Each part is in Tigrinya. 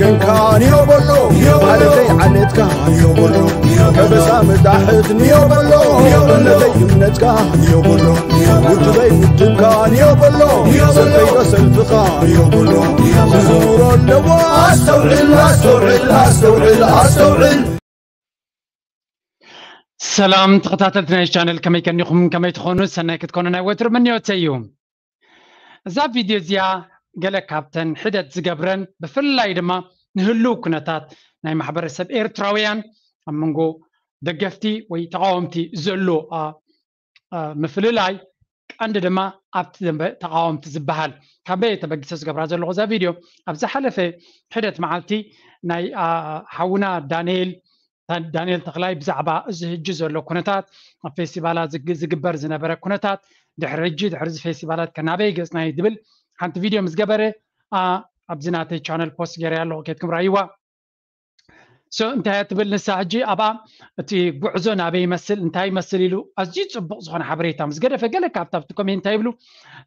ገንካ ንዮ በሎ፣ ዓለተይ ዓሌትካ ንዮ በሎ፣ ከበሳ መጣሕት ንዮ በሎ፣ እምነተይ እምነትካ ንዮ በሎ፣ ውድበይ ውድብካ ንዮ በሎ፣ ሰልፈይ ሰልፍኻ ንዮ በሎ፣ ክዝውሮ ኣለዎ። ኣስተውዕል፣ ኣስተውዕል፣ ኣስተውዕል፣ ኣስተውዕል። ሰላም ተኸታተልቲ ናይ ቻነል፣ ከመይ ከኒኹም? ከመይ ትኾኑ? ሰናይ ክትኮኑ ናይ ወትሩ ምንዮተይ እዩ። እዛ ቪድዮ እዚኣ ገለ ካብተን ሒደት ዝገብረን፣ ብፍላይ ድማ ንህልው ኩነታት ናይ ማሕበረሰብ ኤርትራውያን ኣብ መንጎ ደገፍቲ ወይ ተቓወምቲ ዘሎ፣ አ፣ አ፣ ምፍልላይ ቀንዲ ድማ ኣብቲ ደንበ ተቓወምቲ ዝበሃል። ካበይ ተበጊሰ ዝገብራ ዘለኹ እዛ ቪድዮ? ኣብ ዝሓለፈ ሒደት መዓልቲ ናይ፣ አ፣ ሓውና ዳንኤል ዳንኤል ተኽላይ ብዛዕባ እዚ ሕጂ ዘሎ ኩነታት፣ ኣብ ፌስቲቫላት ዝግ-፣ ዝግበር ዝነበረ ኩነታት፣ ድሕሪ ሕጂ፣ ድሕሪ እዚ ፌስቲቫላት ከ ናበይ ገጽና እዩ ዝብል ሓንቲ ቪድዮ ምስ ገበረ፣ ኣ፣ ኣብዚ ናተይ ቻነል ፖስት ገይረ ኣለኹ፣ ኬድኩም ራይዋ። ሶ እንታይ እያ ትብል ንሳ ሕጂ ኣብኣ? እቲ ጉዕዞ ናበይ ይመስል፣ እንታይ ይመስል ኢሉ ኣዝዩ ጽቡቕ ዝኾነ ሓበሬታ ምስ ገደፈ፣ ገለ ካብቲ ኣብቲ ኮሜንት እንታይ ይብሉ?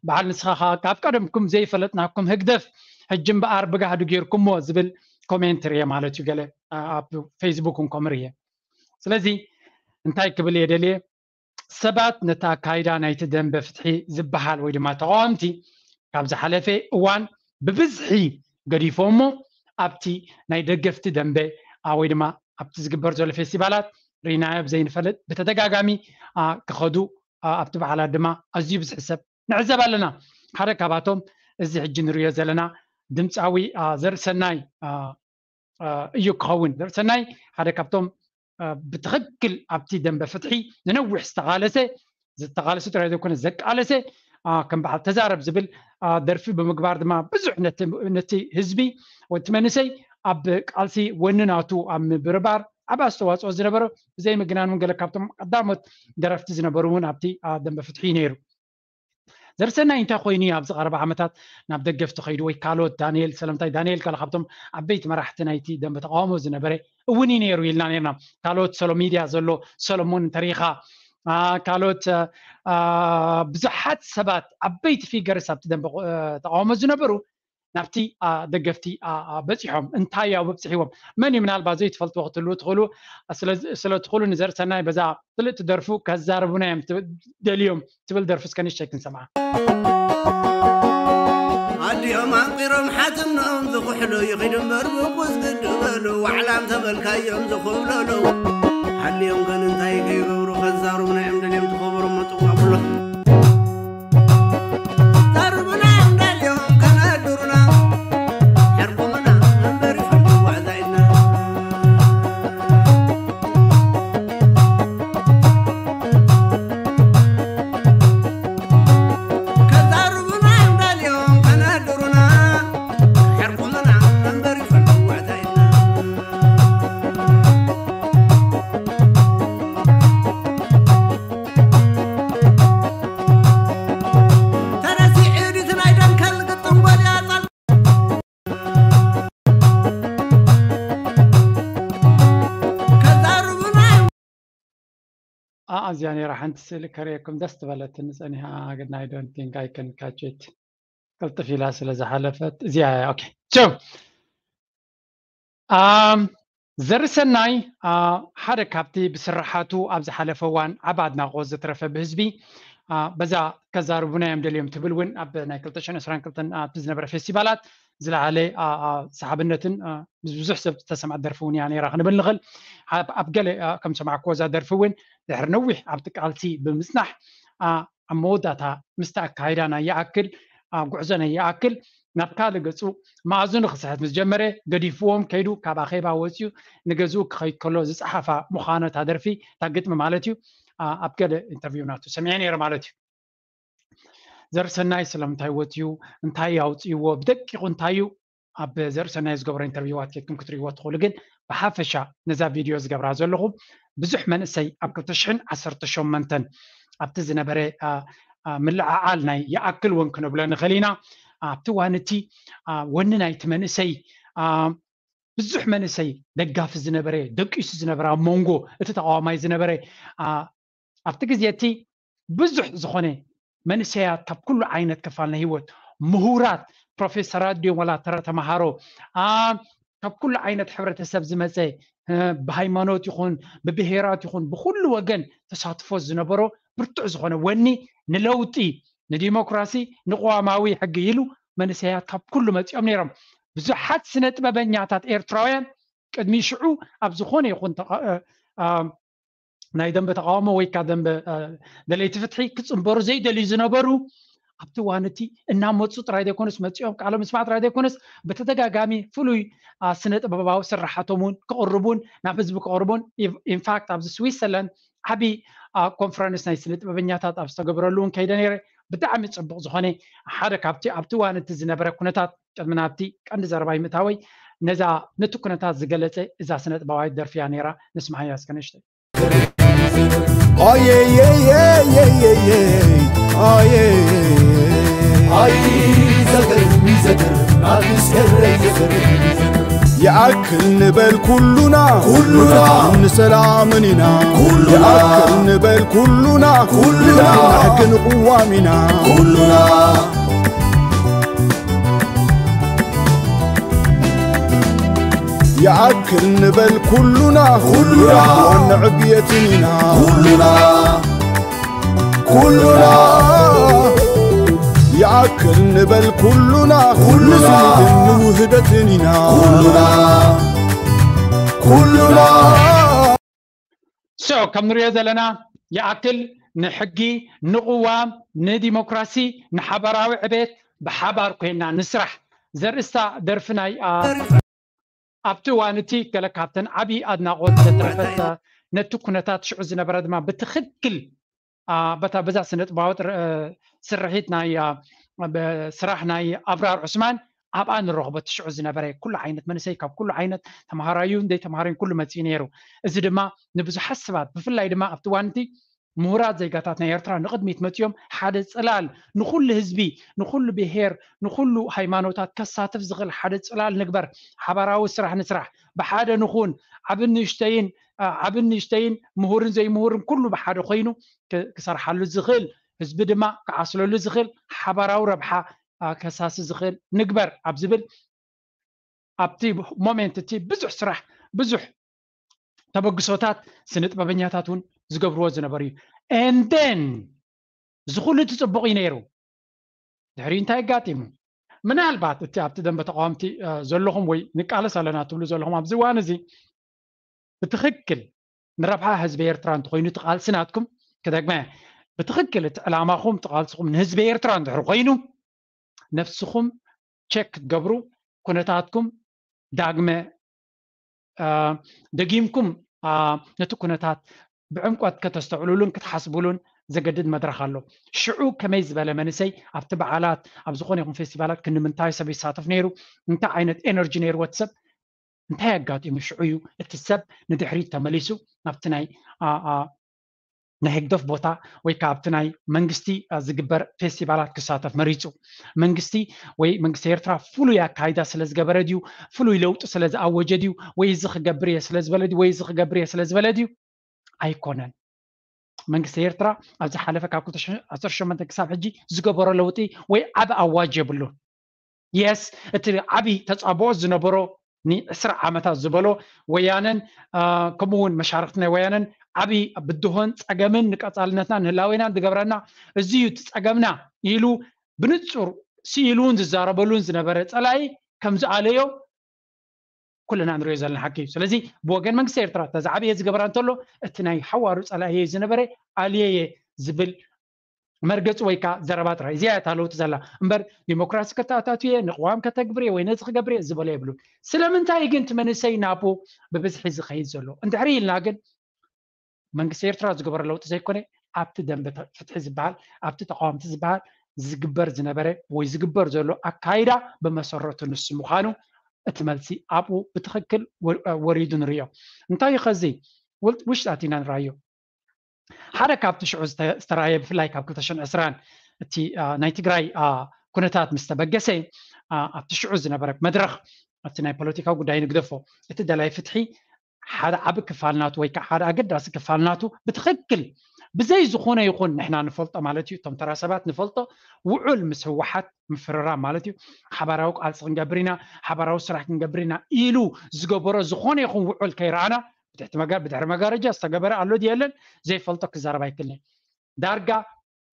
በዓል ንስኻ ኸኣ ካብ ቀደምኩም ዘይፈለጥናኩም ህግደፍ ሕጂ እምበኣር ብጋህዲ ጌርኩሞ ዝብል ኮሜንት ርየ ማለት እዩ። ገለ፣ ኣ፣ ኣብ ፌስቡክ እውን ከምኡ ርየ። ስለዚ እንታይ ክብል እየ ደልየ? ሰባት ነቲ ኣካይዳ ናይቲ ደንበ ፍትሒ ዝበሃል ወይ ድማ ተቓወምቲ ካብ ዝሓለፈ እዋን ብብዝሒ ገዲፎሞ ኣብቲ ናይ ደገፍቲ ደንበ፣ ኣ፣ ወይ ድማ ኣብቲ ዝግበር ዘሎ ፌስቲቫላት ርኢናዮ ብዘይንፈልጥ ብተደጋጋሚ፣ ኣ፣ ክኸዱ፣ ኣ፣ ኣብቲ በዓላት ድማ ኣዝዩ ብዝሒ ሰብ ንዕዘብ ኣለና። ሓደ ካብኣቶም እዚ ሕጂ ንርእዮ ዘለና ድምፃዊ፣ ኣ፣ ዘርእሰናይ፣ ኣ፣ እ፣ እዩ ክኸውን። ዘርእሰናይ ሓደ ካብቶም፣ እ፣ ብትኽክል ኣብቲ ደንበ ፍትሒ ንነዊሕ ዝተቓለሰ፣ ዝተቓለሰ ጥራይ ዘይኮነ ዘቃለሰ፣ እ፣ ከም በዓል ተዛረብ ዝብል፣ እ፣ ደርፊ ብምግባር ድማ ብዙሕ ነቲ፣ ነቲ ህዝቢ ወይ እቲ መንእሰይ ኣብ ቃልሲ ወኒ ናቱ ኣብ ምብርባር ዓቢ ኣስተዋፅኦ ዝነበሮ፣ ብዘይ ምግናን እውን ገለ ካብቶም ቀዳሞት ደረፍቲ ዝነበሩ እውን ኣብቲ፣ እ፣ ደንበ ፍትሒ እዩ ነይሩ። ዘርሰናይ እንታይ ኮይኑ እዩ ኣብዚ ቀረባ ዓመታት ናብ ደገፍቲ ከይዱ ወይ ካልኦት ዳንኤል ሰለምታይ ዳንኤል ካለ ካብቶም ዓበይቲ መራሕቲ ናይቲ ደንበ ተቃውሞ ዝነበረ እውን እዩ ነይሩ ኢልና ነርና። ካልኦት ሶሎ ሚድያ ዘሎ ሰሎሞን እንተሪኢኻ፣ አ፣ ካልኦት፣ አ፣ ብዙሓት ሰባት ዓበይቲ ፊገርስ ኣብቲ ደንበ፣ አ፣ ተቃውሞ ዝነበሩ ናብቲ፣ አ፣ ደገፍቲ፣ አ፣ አ፣ በጺሖም። እንታይ እዩ ኣብኡ ኣብጺሕዎም? መን እዩ ምናልባት ዘይትፈልጥዎ ክትህልዉ ትኽእሉ። ስለ፣ ስለ ትኽእሉ ንዘርሰናይ በዛ ፍልጥቲ ደርፉ ከዛርቡና እዮም ትብል፣ ደልዮም ትብል ደርፊ እስከ ንእሽተይ ክንሰምዓ። ኣዲኦም ኣንቂሮም ሓትኖም ዝኹሕሉ ይኺዱ እምበር ብቁስ ግዲ በሉ። ዋዕላ እንተበልካዮም ዝኹብለሉ። ኣዲኦም ግን እንታይ ከይገብሩ ከዛሩና እዮም ደልዮም ትኸበሮም መጥቋ ብሎ። ዛርቡና እዮም ደልዮም ከነድሩና። ሕርቁምና እምበር ይፈልጥዎ ኣዛይድና። ከዛርቡና እዮም ደልዮም ከነድሩና። ሕርቁምና እምበር ይፈልጥዎ ኣዛይድና። ተረሲዑ ድዩ እቲ ናይ ደንከል ግጥም ጎልያፃ? ከዛርቡና እዮም። ኣ፣ እዚኣ ነይራ ሓንቲ ስእሊ ከርእየኩም ደስ ትበለትኒ ጸኒሓ፣ ግን I don't think I can catch it። ቅልጥፍ ኢላ ስለ ዝሓለፈት እዚኣ እያ። ኦኬ። So፣ ኣም፣ ዘርሰናይ፣ አ፣ ሓደ ካብቲ ብስራሓቱ ኣብ ዝሓለፈ እዋን ዓቢ ኣድናቖት ዘትረፈ ብህዝቢ፣ አ፣ በዛ ከዛርቡና እዮም ደልዮም ትብል እውን ኣብ ናይ ክልተ ሽሕን ዕስራን ክልተን ኣብቲ ዝነበረ ፌስቲቫላት ዝለዓለ፣ አ፣ አ፣ ሰሓብነትን፣ አ፣ ብዙሕ ሰብ ዝተሰምዐት ደርፊ እውን እያ ነይራ ክንብል ንኽእል። ኣብ፣ ኣብ ገለ፣ አ፣ ከም ሰማዕክዎ እዛ ደርፊ እውን ድሕሪ ነዊሕ ኣብቲ ቃልሲ ብምጽናሕ፣ አ፣ ኣብ መወዳእታ ምስቲ ኣካይዳ ናይ ይኣክል፣ አ፣ ጉዕዞ ናይ ይኣክል ናብ ካልእ ገጹ መኣዝኑ ክስሕት ምስ ጀመረ፣ ገዲፍዎም ከይዱ ካብ ኣኼባ ወጺኡ ንገዝኡ ክኸይድ ከሎ ዝጸሓፋ ምዃኑ እታ ደርፊ፣ እታ ግጥሚ ማለት እዩ፣ አ፣ ኣብ ገለ ኢንተርቪው ናቱ ሰሚዐ ነይረ ማለት እዩ። ዘርሰናይ ስለምንታይ ወጺኡ፣ እንታይ ኣውጺእዎ፣ ብደቂቑ እንታይ እዩ ኣብ ዘርሰናይ ዝገብሮ ኢንተርቪዋት ኬድኩም ክትርእይዎ ትኽእሉ። ግን ብሓፈሻ ነዛ ቪድዮ ዝገብራ ዘለኹ ብዙሕ መንእሰይ ኣብ ክልተ ሽሕን ዓሰርተ ሸሞንተን ኣብቲ ዝነበረ፣ አ፣ አ፣ ምልዕዓል ናይ ይኣክል እውን ክነብሎ ንኽእል ኢና። ኣብቲ እዋን እቲ፣ አ፣ ወኒ ናይቲ መንእሰይ፣ አ፣ ብዙሕ መንእሰይ ደጋፊ ዝነበረ፣ ደቂሱ ዝነበረ፣ ኣብ መንጎ እቲ ተቃዋማይ ዝነበረ፣ አ፣ ኣብቲ ግዜ እቲ ብዙሕ ዝኾነ መንእሰያት ካብ ኩሉ ዓይነት ክፋል ናይ ህይወት፣ ምሁራት፣ ፕሮፌሰራት ድዮም ዋላ ተራ ተምሃሮ፣ አ፣ ካብ ኩሉ ዓይነት ሕብረተሰብ ዝመፀ፣ ብሃይማኖት ይኹን ብብሄራት ይኹን ብኩሉ ወገን ተሳትፎ ዝነበሮ ብርቱዕ ዝኾነ ወኒ ንለውጢ፣ ንዲሞክራሲ፣ ንቅዋማዊ ሕጊ ኢሉ መንእሰያት ካብ ኩሉ መፂኦም ነይሮም። ብዙሓት ስነ ጥበበኛታት ኤርትራውያን ቅድሚ ሽዑ ኣብ ዝኾነ ይኹን ናይ ደንበ ተቃውሞ ወይ ከዓ ደንበ ደለይቲ ፍትሒ ክፅንበሩ ዘይደልዩ ዝነበሩ ኣብቲ እዋን እቲ እናመፁ ጥራይ ዘይኮነስ፣ መፂኦም ቃለ ምስማዕ ጥራይ ዘይኮነስ፣ ብተደጋጋሚ ፍሉይ ስነ ጥበባዊ ስራሓቶም እውን ክቕርቡን ናብ ህዝቢ ክቕርቡን፣ ኢንፋክት ኣብዚ ስዊትዘርላንድ ዓቢ ኮንፈረንስ ናይ ስነ ጥበበኛታት ኣብ ዝተገብረሉ እውን ከይደ ነይረ። ብጣዕሚ ፅቡቕ ዝኾነ ሓደ ካብቲ ኣብቲ እዋን እቲ ዝነበረ ኩነታት፣ ቅድሚ ናብቲ ቀንዲ ዘረባይ ምእታወይ፣ ነዛ ነቲ ኩነታት ዝገለፀ እዛ ስነ ጥበባዊት ደርፊ እያ ነይራ። ንስምዓያ እስከ ንእሽተይ። ይኣክል ንበል ኩሉና ኩሉና ንሰላምን ኢና ኩሉና ይኣክል ንበል ኩሉና ኩሉና ንሕግን ቅዋም ኢና ኩሉና ይኣክል ንበል ኩሉና ኩሉና ንዕብየትን ኢና ኩሉና ኩሉና ይኣክል ንበል ኩሉና ኩሉና ንስንትን ንውህደትን ኢና ኩሉና ኩሉና So ከም ንሪኦ ዘለና ይኣክል ንሕጊ ንቅዋም ንዲሞክራሲ ንሓበራዊ ዕቤት ብሓባር ኮይና ንስራሕ ዘርእስታ ደርፊ ናይ ኣብቲ እዋን እቲ ገለ ካብተን ዓብዪ ኣድናቖት ዘትረፈት ነቲ ኩነታት ሽዑ ዝነበረ ድማ ብትኽክል በታ በዛ ስነጥባዊ ስርሒት ናይ ስራሕ ናይ ኣብራር ዑስማን ኣብኣ ንረኽቦ እቲ ሽዑ ዝነበረ ኩሉ ዓይነት መንእሰይ ካብ ኩሉ ዓይነት ተምሃራዩ ዘይተምሃረን ኩሉ መፅኡ ነይሩ። እዚ ድማ ንብዙሓት ሰባት ብፍላይ ድማ ኣብቲ እዋን እቲ ምሁራት ዜጋታት ናይ ኤርትራ ንቕድሚት መፂኦም ሓደ ፅላል ንኹሉ ህዝቢ ንኹሉ ብሄር ንኹሉ ሃይማኖታት ከሳትፍ ዝኽእል ሓደ ፅላል ንግበር። ሓባራዊ ስራሕ ንስራሕ፣ ብሓደ ንኹን። ዓብን ንእሽተይን ዓብን ንእሽተይን ምሁርን ዘይምሁርን ኩሉ ብሓደ ኮይኑ ክሰርሓሉ ዝኽእል ህዝቢ ድማ ክዓስለሉ ዝኽእል ሓባራዊ ረብሓ ከሳሲ ዝኽእል ንግበር ኣብ ዝብል ኣብቲ ሞሜንት እቲ ብዙሕ ስራሕ ብዙሕ ተበግሶታት ስነ ጥበበኛታት እውን ዝገብርዎ ዝነበሩ እዩ። And then እዚ ኩሉ እቲ ፅቡቕ እዩ ነይሩ። ድሕሪ እንታይ ኣጋጢሙ? ምናልባት እቲ ኣብቲ ደንበ ተቃወምቲ ዘለኹም ወይ ንቃለስ ኣለና ትብሉ ዘለኹም ኣብዚ እዋን እዚ ብትኽክል ንረብሓ ህዝቢ ኤርትራ እንተኮይኑ እቲ ቃልሲ ናትኩም ክደግመ ብትኽክል እቲ ዕላማኹም እቲ ቃልስኹም ንህዝቢ ኤርትራ እንድሕር ኮይኑ ነፍስኹም ቸክ ክትገብሩ ኩነታትኩም ዳግመ ደጊምኩም ነቲ ኩነታት ብዕምቆት ከተስተውዕሉሉን ክትሓስቡሉን ዘገድድ መድረኽ ኣሎ። ሽዑ ከመይ ዝበለ መንእሰይ ኣብቲ በዓላት ኣብ ዝኾነ ይኹን ፌስቲቫላት ክንምንታይ ሰብ ይሳተፍ ነይሩ? እንታይ ዓይነት ኤነርጂ ነይርዎ እቲ ሰብ? እንታይ ኣጋጢሙ ሽዑ እዩ እቲ ሰብ ንድሕሪት ተመሊሱ ናብቲ ናይ ናይ ህግደፍ ቦታ ወይ ከዓ ኣብቲ ናይ መንግስቲ ዝግበር ፌስቲቫላት ክሳተፍ መሪፁ? መንግስቲ ወይ መንግስቲ ኤርትራ ፍሉይ ኣካይዳ ስለ ዝገበረ ድዩ? ፍሉይ ለውጢ ስለ ዝኣወጀ ድዩ? ወይ እዚ ክገብር እየ ስለ ዝበለ ድዩ? ወይ እዚ ክገብር እየ ስለ ዝበለ ድዩ? ኣይኮነን። መንግስቲ ኤርትራ ኣብ ዝሓለፈ ካብ ክልተ ሽሕን ዓሰርተ ሸሞንተን ክሳብ ሕጂ ዝገበሮ ለውጢ ወይ ዓቢ ኣዋጅ የብሉን። የስ እቲ ዓቢ ተጻብኦ ዝነበሮ ንዕስራ ዓመታት ዝበሎ ወያነን ከምኡ እውን መሻርክቲ ናይ ወያነን ዓቢ ብድሆን ጸገምን ንቀጻልነትና ንህላዌናን ዝገብረና እዚ እዩ እቲ ጸገምና ኢሉ ብንጹር ስኢሉ እውን ዝዛረበሉን ዝነበረ ጸላኢ ከም ዝኣለዮ ኩልና ንሪኦ ዘለና ሓቂ እዩ። ስለዚ ብወገን መንግስቲ ኤርትራ እታ ዝዓበየ ዝገበራ እንተሎ እቲ ናይ ሓዋሩ ጸላእየ ዝነበረ ኣልየየ ዝብል መርገፂ ወይ ከዓ ዘረባ ጥራይ እዚኣ እታ ለውጢ ዘላ እምበር ዲሞክራሲ ከተኣታትየ ንቅዋም ከተግብርየ ወይ ነዚ ክገብርየ ዝበሎ የብሉን። ስለምንታይ ግን እቲ መንእሰይ ናብኡ ብብዝሒ ዝኸይድ ዘሎ እንድሕሪ ኢልና ግን መንግስቲ ኤርትራ ዝገበሮ ለውጢ ዘይኮነ ኣብቲ ደንበ ፍትሒ ዝበሃል ኣብቲ ተቃወምቲ ዝበሃል ዝግበር ዝነበረ ወይ ዝግበር ዘሎ ኣካይዳ ብመሰረቱ ንሱ ምዃኑ እቲ መልሲ ኣብኡ ብትኽክል ወሪዱ ንርእዮ። እንታይ እዩ ኸዚ ውሽጢ ኣቲና ንራዮ። ሓደ ካብቲ ሽዑ ዝተራእየ ብፍላይ ካብ ክልተ ሽሕን ዕስራን እቲ ናይ ትግራይ ኩነታት ምስ ተበገሰ ኣብቲ ሽዑ ዝነበረ መድረኽ ኣብቲ ናይ ፖለቲካዊ ጉዳይ ንግደፎ እቲ ደላይ ፍትሒ ሓደ ዓቢ ክፋል ናቱ ወይ ከዓ ሓደ ኣገዳሲ ክፋል ናቱ ብትኽክል ብዘይ ዝኾነ ይኹን ንሕና ንፈልጦ ማለት እዩ፣ እቶም ተራ ሰባት ንፈልጦ ውዑል ምስ ህወሓት ምፍርራም ማለት እዩ። ሓባራዊ ቃልሲ ክንገብር ኢና፣ ሓባራዊ ስራሕ ክንገብር ኢና ኢሉ ዝገበሮ ዝኾነ ይኹን ውዑል ከይረኣና ብትሕቲ መጋ-፣ ብድሕሪ መጋረጃ ዝተገበረ ኣሎ ድዩ የለን ዘይፈልጦ ክዛረብ ኣይክእልን። ዳርጋ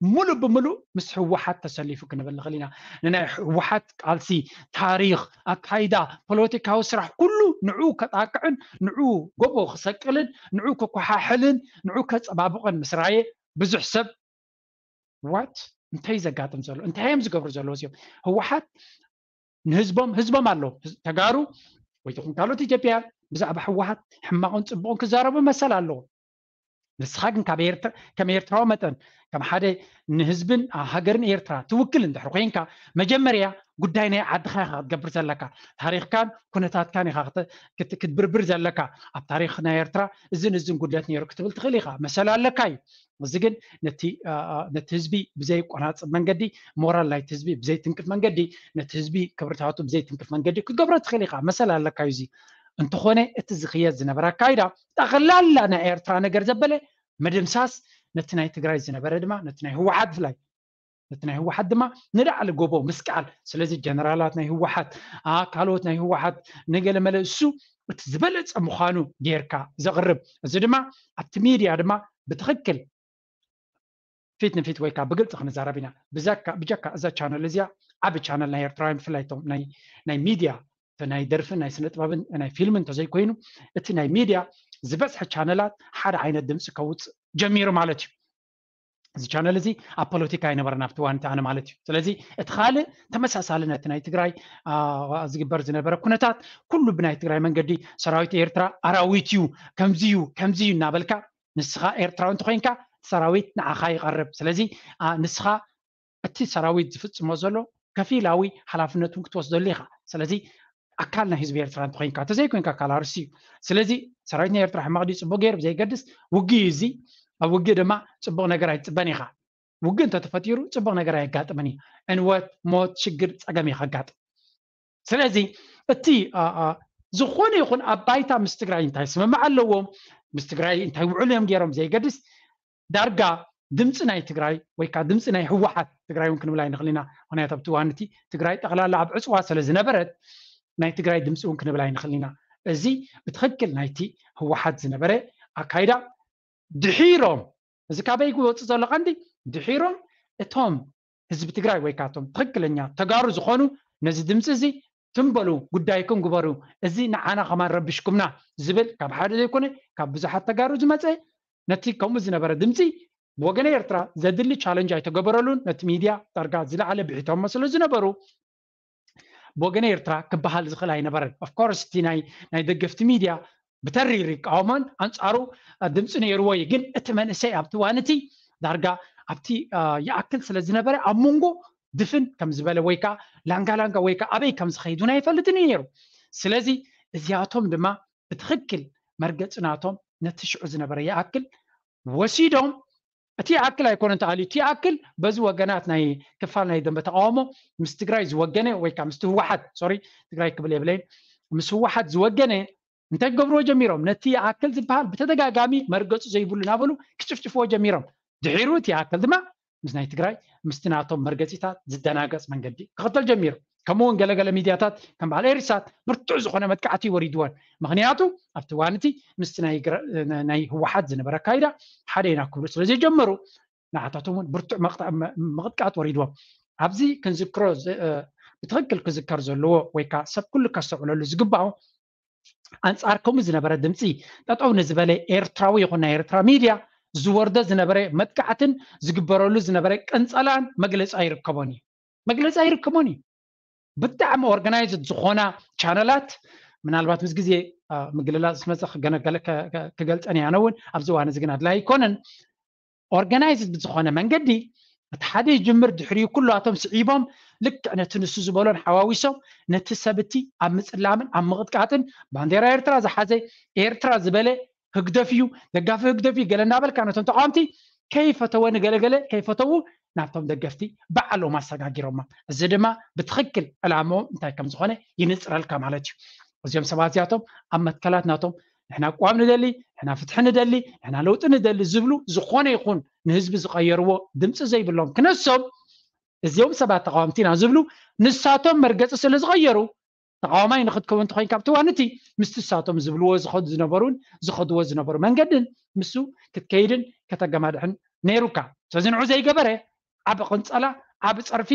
ሙሉእ ብሙሉእ ምስ ህወሓት ተሰሊፉ ክንብል ንኽእል ኢና። ንናይ ህወሓት ቃልሲ፣ ታሪኽ፣ ኣካይዳ፣ ፖለቲካዊ ስራሕ ኩሉ ንዕኡ ከጣቅዕን ንዕኡ ጎቦ ክሰቅልን ንዕኡ ከኳሓሕልን ንዕኡ ከፀባብቕን ምስ ረኣየ ብዙሕ ሰብ ዋት እንታይ ዘጋጥም ዘሎ እንታይ እዮም ዝገብሩ ዘለዉ እዚኦም ህወሓት ንህዝቦም ህዝቦም ኣሎ ተጋሩ ወይ ትኹን ካልኦት ኢትዮጵያ ብዛዕባ ህወሓት ሕማቕን ፅቡቕን ክዛረቡ መሰል ኣለዎ። ንስኻ ግን ካብ ኤርትራ ከም ኤርትራዊ መጠን ከም ሓደ ንህዝብን ሃገርን ኤርትራ ትውክል እንድሕር ኮይንካ መጀመርያ ጉዳይ ናይ ዓድኻ ኢኻ ክትገብር ዘለካ። ታሪኽካን ኩነታትካን ኢኻ ክትብርብር ዘለካ። ኣብ ታሪኽ ናይ ኤርትራ እዝን እዝን ጉድለት ነይሩ ክትብል ትኽእል ኢኻ። መሰል ኣለካ እዩ። እዚ ግን ነቲ ህዝቢ ብዘይቆናፅብ መንገዲ፣ ሞራል ናይቲ ህዝቢ ብዘይትንክፍ መንገዲ፣ ነቲ ህዝቢ ክብርታቱ ብዘይትንክፍ መንገዲ ክትገብሮ ትኽእል ኢኻ። መሰል ኣለካ እዩ። እዚ እንተኾነ እቲ ዝኽየድ ዝነበረ ኣካይዳ ጠቕላላ ናይ ኤርትራ ነገር ዘበለ ምድምሳስ፣ ነቲ ናይ ትግራይ ዝነበረ ድማ ነቲ ናይ ህወሓት ብፍላይ ነቲ ናይ ህወሓት ድማ ንላዕሊ ጎቦ ምስቃል። ስለዚ ጀነራላት ናይ ህወሓት፣ ካልኦት ናይ ህወሓት፣ ንገለመለ እሱ እቲ ዝበለፀ ምዃኑ ጌርካ ዘቕርብ፣ እዚ ድማ ኣብቲ ሚድያ ድማ ብትኽክል ፊት ንፊት ወይ ከዓ ብግልፂ ክንዛረብ ኢና። ብጀካ እዛ ቻነል እዚኣ ዓቢ ቻነል ናይ ኤርትራውያን ብፍላይ ናይ ሚድያ ናይ ደርፍን ናይ ስነ ጥበብን ናይ ፊልምን እንተዘይኮይኑ እቲ ናይ ሚድያ ዝበዝሐ ቻነላት ሓደ ዓይነት ድምፂ ከውፅእ ጀሚሩ ማለት እዩ። እዚ ቻነል እዚ ኣብ ፖለቲካ ኣይነበረን ኣብቲ ዋንቲ ኣነ ማለት እዩ። ስለዚ እቲ ካልእ ተመሳሳሊ ነቲ ናይ ትግራይ ዝግበር ዝነበረ ኩነታት ኩሉ ብናይ ትግራይ መንገዲ ሰራዊት ኤርትራ ኣራዊት እዩ፣ ከምዚ እዩ፣ ከምዚ እዩ እናበልካ ንስኻ ኤርትራዊ እንተኮይንካ ሰራዊት ንዓኻ ይቐርብ። ስለዚ ንስኻ እቲ ሰራዊት ዝፍፅሞ ዘሎ ከፊላዊ ሓላፍነቱን ክትወስደሉ ኢኻ። ስለዚ ኣካል ናይ ህዝቢ ኤርትራ እንተኮይንካ እንተዘይኮይንካ ካላርሲ እዩ። ስለዚ ሰራዊት ናይ ኤርትራ ሕማቕ ድዩ ፅቡቅ ገይሩ ብዘይገድስ ውግእ እዩ። እዚ ኣብ ውግእ ድማ ፅቡቅ ነገር ኣይትፅበን ኢኻ። ውግእ እንተተፈጢሩ ፅቡቅ ነገር ኣየጋጥምን እዩ። ዕንወት፣ ሞት፣ ሽግር፣ ፀገም እዩ ከጋጥም። ስለዚ እቲ ዝኾነ ይኹን ኣብ ባይታ ምስ ትግራይ እንታይ ስምምዕ ኣለዎም፣ ምስ ትግራይ እንታይ ውዕል እዮም ገይሮም ዘይገድስ ዳርጋ ድምፂ ናይ ትግራይ ወይ ከዓ ድምፂ ናይ ህወሓት ትግራይ እውን ክንብል ኣይንኽእል ኢና። ምክንያቱ ኣብቲ እዋን እቲ ትግራይ ጠቕላላ ኣብ ዕፅዋ ስለ ዝነበረት ናይ ትግራይ ድምፂ እውን ክንብል ኣይንኽእል ኢና። እዚ ብትኽክል ናይቲ ህወሓት ዝነበረ ኣካይዳ ድሒሮም እዚ ካበይ ክወፅእ ዘሎ ቀንዲ ድሒሮም እቶም ህዝቢ ትግራይ ወይ ከዓ እቶም ትኽክለኛ ተጋሩ ዝኾኑ ነዚ ድምፂ እዚ ትም በሉ ጉዳይኩም ግበሩ፣ እዚ ንዓና ከማን ረቢሽኩምና ዝብል ካብ ሓደ ዘይኮነ ካብ ብዙሓት ተጋሩ ዝመፀ ነቲ ከምኡ ዝነበረ ድምፂ ብወገነ ኤርትራ ዘድሊ ቻለንጅ ኣይተገበረሉን። ነቲ ሚድያ ዳርጋ ዝለዓለ ብሒቶሞ ስለ ዝነበሩ ብወገነ ኤርትራ ክበሃል ዝኽእል ኣይነበረን። ኦፍኮርስ እቲ ናይ ደገፍቲ ሚድያ ብተሪር ይቃወሞን ኣንፃሩ ድምፂ ነይርዎ እዩ። ግን እቲ መንእሰይ ኣብቲ እዋን እቲ ዳርጋ ኣብቲ ይኣክል ስለ ዝነበረ ኣብ መንጎ ድፍን ከም ዝበለ ወይ ከዓ ላንጋ ላንጋ ወይ ከዓ ኣበይ ከም ዝኸይድ እውን ኣይፈልጥን እዩ ነይሩ። ስለዚ እዚኣቶም ድማ ብትኽክል መርገፂ ናቶም ነቲ ሽዑ ዝነበረ ይኣክል ወሲዶም እቲ ይኣክል ኣይኮነን ተኣልዩ እቲ ይኣክል በዚ ወገናት ናይ ክፋል ናይ ደንበ ተቃውሞ ምስ ትግራይ ዝወገነ ወይ ከዓ ምስቲ ህወሓት ሶሪ ትግራይ ክብል የብለይን ምስ ህወሓት ዝወገነ እንታይ ክገብርዎ ጀሚሮም? ነቲ ይኣክል ዝበሃል ብተደጋጋሚ መርገፂ ዘይብሉ እናበሉ ክጭፍጭፍዎ ጀሚሮም። ድሒሩ እቲ ይኣክል ድማ ምስ ናይ ትግራይ ምስቲ ናቶም መርገፂታት ዝደናገፅ መንገዲ ክኽተል ጀሚሩ። ከምኡ እውን ገለገለ ሚድያታት ከም በዓል ኤሪሳት ብርቱዕ ዝኾነ መጥቃዕቲ ወሪድወን። ምክንያቱ ኣብቲ እዋን እቲ ምስቲ ናይ ህወሓት ዝነበረ ኣካይዳ ሓደ ኢና ክብሉ ስለ ዘይጀመሩ ንዓታቶም እውን ብርቱዕ ምቕጥቃጥ ወሪድዎም። ኣብዚ ክንዝክሮ ብትኽክል ክዝከር ዘለዎ ወይ ከዓ ሰብ ኩሉ ከስተውዕለሉ ዝግባኦ ኣንፃር ከምኡ ዝነበረ ድምፂ ጠጠው ንዝበለ ኤርትራዊ ይኹን ናይ ኤርትራ ሚድያ ዝወርዶ ዝነበረ መጥቃዕትን ዝግበረሉ ዝነበረ ቅንፀላን መግለፂ ኣይርከቦን እዩ። መግለፂ ኣይርከቦን እዩ። ብጣዕሚ ኦርጋናይዝድ ዝኾና ቻነላት ምናልባት ምስ ግዜ ምግልላፅ ስመፀ ክገልፀን እየ ኣነ እውን ኣብዚ እዋን እዚ ግን ኣድላይ ኣይኮነን። ኦርጋናይዝድ ብዝኾነ መንገዲ እቲ ሓደ ይጅምር ድሕሪኡ ኩላቶም ስዒቦም ልክዕ ነቲ ንሱ ዝበሎን ሓዋዊሶም ነቲ ሰብ እቲ ኣብ ምፅላምን ኣብ ምቕጥቃጥን ባንዴራ ኤርትራ ዝሓዘ ኤርትራ ዝበለ ህግደፍ እዩ ደጋፊ ህግደፍ እዩ ገለ እናበልካ ነቶም ተቃወምቲ ከይፈተወ ንገለገለ ከይፈተዉ ናብቶም ደገፍቲ በዓሎም ኣሰጋጊሮማ። እዚ ድማ ብትኽክል ዕላምኦም እንታይ ከም ዝኾነ ይንፅረልካ ማለት እዩ። እዚኦም ሰባት እዚኣቶም ኣብ መትከላት ናቶም ንሕና ቅዋም ንደሊ ንሕና ፍትሒ ንደሊ፣ ንሕና ለውጢ ንደሊ ዝብሉ ዝኾነ ይኹን ንህዝቢ ዝቐየርዎ ድምፂ ዘይብሎም ክነሶም፣ እዚኦም ሰባት ተቃወምቲ ኢና ዝብሉ ንሳቶም መርገፂ ስለ ዝቐየሩ፣ ተቃዋማይ ንክትከውን እንተኮይንካ ኣብቲ እዋን እቲ ምስቲ ንሳቶም ዝብልዎ ዝኸዱ ዝነበሩን ዝኸድዎ ዝነበሩ መንገድን ምስ ክትከይድን ከተገማድሕን ነይሩካ። ስለዚ ንዑ ዘይገበረ ዓቢ ቅንፀላ፣ ዓቢ ፀርፊ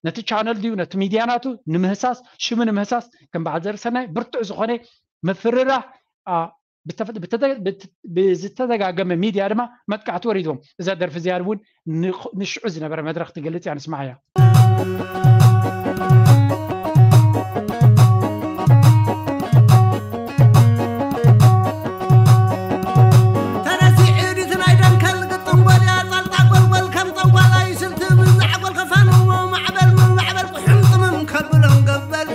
ነቲ ቻነል ድዩ ነቲ ሚድያ ናቱ ንምህሳስ፣ ሽሙ ንምህሳስ ከም በዓል ዘርሰናይ ብርቱዕ ዝኾነ ምፍርራህ ብዝተደጋገመ ሚድያ ድማ መጥቃዕቲ ወሪድዎም። እዛ ደርፊ እዚኣ እውን ንሽዑ ዝነበረ መድረኽ ትገልጽ እያ፣ ንስማዓያ። ተረሲዑ ድዩ እቲ ናይ ደንከል ግጥም ጎልያ ጻልጣ ጎልጎል ከም ጠንቋላይ ስልቲ ብዛዕጎል ከፋንዎ ማዕበል ማዕበል ቁሕምጥምም ከብሎም ገበል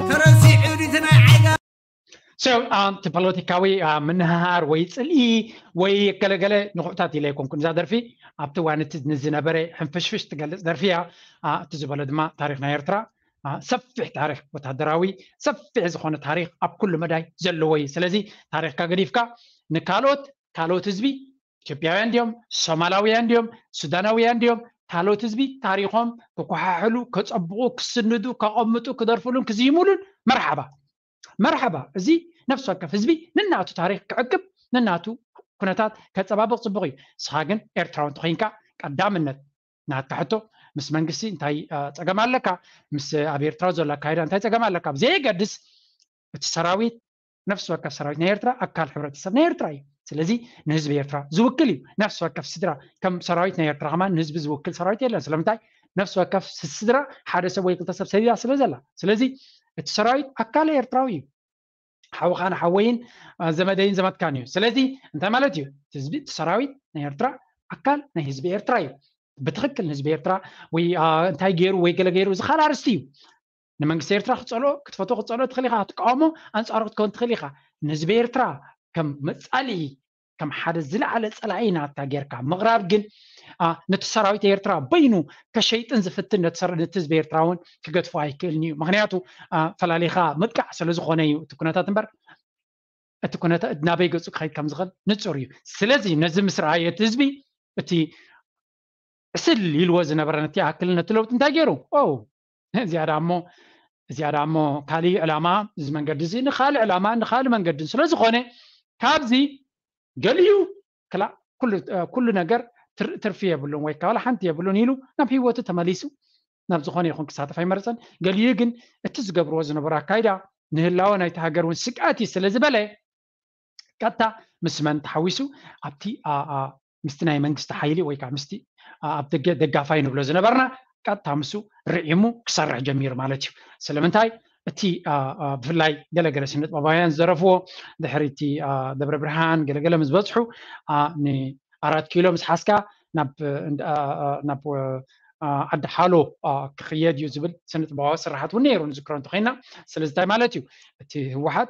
ተረሲዑ ድዩ እቲ ናይ ዓይጋ So እቲ ፖለቲካዊ ምንህሃር ወይ ፅልኢ ወይ ገለገለ ንቑዕታት ኢለ ኣይኮንኩን። እዛ ደርፊ ኣብቲ እዋን እቲ ንዝነበረ ሕንፍሽፍሽ ትገልፅ ደርፊ እያ። እቲ ዝበሎ ድማ ታሪክ ናይ ኤርትራ ሰፊሕ ታሪክ ወታደራዊ ሰፊሕ ዝኾነ ታሪክ ኣብ ኩሉ መዳይ ዘለዎ እዩ። ስለዚ ታሪክካ ገዲፍካ ንካልኦት ካልኦት ህዝቢ ኢትዮጵያውያን ድዮም ሶማላውያን ድዮም ሱዳናውያን ድዮም ካልኦት ህዝቢ ታሪኮም ክኮሓሕሉ ከፀብቑ ክስንዱ ከቐምጡ ክደርፍሉን ክዝይሙሉን መርሓባ መርሓባ። እዚ ነፍሲ ወከፍ ህዝቢ ንናቱ ታሪክ ክዕቅብ ንናቱ ኩነታት ከፀባብቕ ፅቡቅ እዩ። ንስኻ ግን ኤርትራዊ እንተኮይንካ ቀዳምነት ናትካ ሕቶ ምስ መንግስቲ እንታይ ፀገም ኣለካ፣ ምስ ኣብ ኤርትራ ዘሎ ኣካይዳ እንታይ ፀገም ኣለካ ብዘየገድስ እቲ ሰራዊት ነፍሲ ወከፍ ሰራዊት ናይ ኤርትራ ኣካል ሕብረተሰብ ናይ ኤርትራ እዩ። ስለዚ ንህዝቢ ኤርትራ ዝውክል እዩ። ነፍሲ ወከፍ ስድራ ከም ሰራዊት ናይ ኤርትራ ከማን ንህዝቢ ዝውክል ሰራዊት የለን። ስለምንታይ ነፍሲ ወከፍ ስድራ ሓደ ሰብ ወይ ክልተ ሰብ ሰቢባ ስለ ዘላ። ስለዚ እቲ ሰራዊት ኣካል ኤርትራዊ እዩ። ሓውኻን ሓወይን ዘመደይን ዘመትካን እዩ። ስለዚ እንታይ ማለት እዩ? ህዝቢ እቲ ሰራዊት ናይ ኤርትራ ኣካል ናይ ህዝቢ ኤርትራ እዩ። ብትኽክል ንህዝቢ ኤርትራ ወይ እንታይ ገይሩ ወይ ገለ ገይሩ እዚ ካልእ ኣርስቲ እዩ። ንመንግስቲ ኤርትራ ክፀልኦ ክትፈትዎ ክትፀልኦ ትኽእል ኢኻ፣ ክትቃወሞ ኣንፃሩ ክትከውን ትኽእል ኢኻ። ንህዝቢ ኤርትራ ከም መፃልኢ ከም ሓደ ዝለዓለ ፀላኢ ናታ ጌርካ ምቕራብ ግን ነቲ ሰራዊት ኤርትራ በይኑ ከሸይጥን ዝፍትን ነቲ ህዝቢ ኤርትራ እውን ክገድፎ ኣይክእልን እዩ። ምክንያቱ ፈላሊኻ ምጥቃዕ ስለ ዝኾነ እዩ እቲ ኩነታት እምበር እቲ ኩነታት ናበይ ገፁ ክኸይድ ከም ዝኽእል ንፁር እዩ። ስለዚ ነዚ ምስ ረኣየ እቲ ህዝቢ እቲ ዕስል ኢልዎ ዝነበረ ነቲ ኣክል ነቲ ለውጢ እንታይ ገይሩ? ኦ እዚኣ ዳ እሞ እዚኣ ዳ እሞ ካሊእ ዕላማ እዚ መንገዲ እዚ ንካሊእ ዕላማ ንካሊእ መንገድን ስለ ዝኾነ ካብዚ ገሊኡ ክላእ ኩሉ ነገር ትርፊ የብሉን ወይ ካላ ሓንቲ የብሉን ኢሉ ናብ ህይወቱ ተመሊሱ ናብ ዝኾነ ይኹን ክሳተፍ ኣይመረፀን። ገሊኡ ግን እቲ ዝገብርዎ ዝነበሩ ኣካይዳ ንህላወ ናይቲ ሃገር እውን ስግኣት እዩ ስለ ዝበለ ቀጥታ ምስ መን ተሓዊሱ ኣብቲ ምስቲ ናይ መንግስቲ ሓይሊ ወይ ከዓ ምስቲ ኣብ ደገ ደጋፋይ ንብሎ ዝነበርና ቀጥታ ምሱ ርዒሙ ክሰርሕ ጀሚሩ ማለት እዩ። ስለምንታይ እቲ ብፍላይ ገለገለ ስነጥበባውያን ዝደረፍዎ ድሕሪ እቲ ደብረ ብርሃን ገለገለ ምስ በፅሑ ንኣራት ኪሎ ምስ ሓዝካ ናብ ዓዲ ሓሎ ክኽየድ እዩ ዝብል ስነጥበባዊ ስራሓት እውን ነይሩ ንዝክሮ እንተኮይና። ስለዚ እንታይ ማለት እዩ እቲ ህወሓት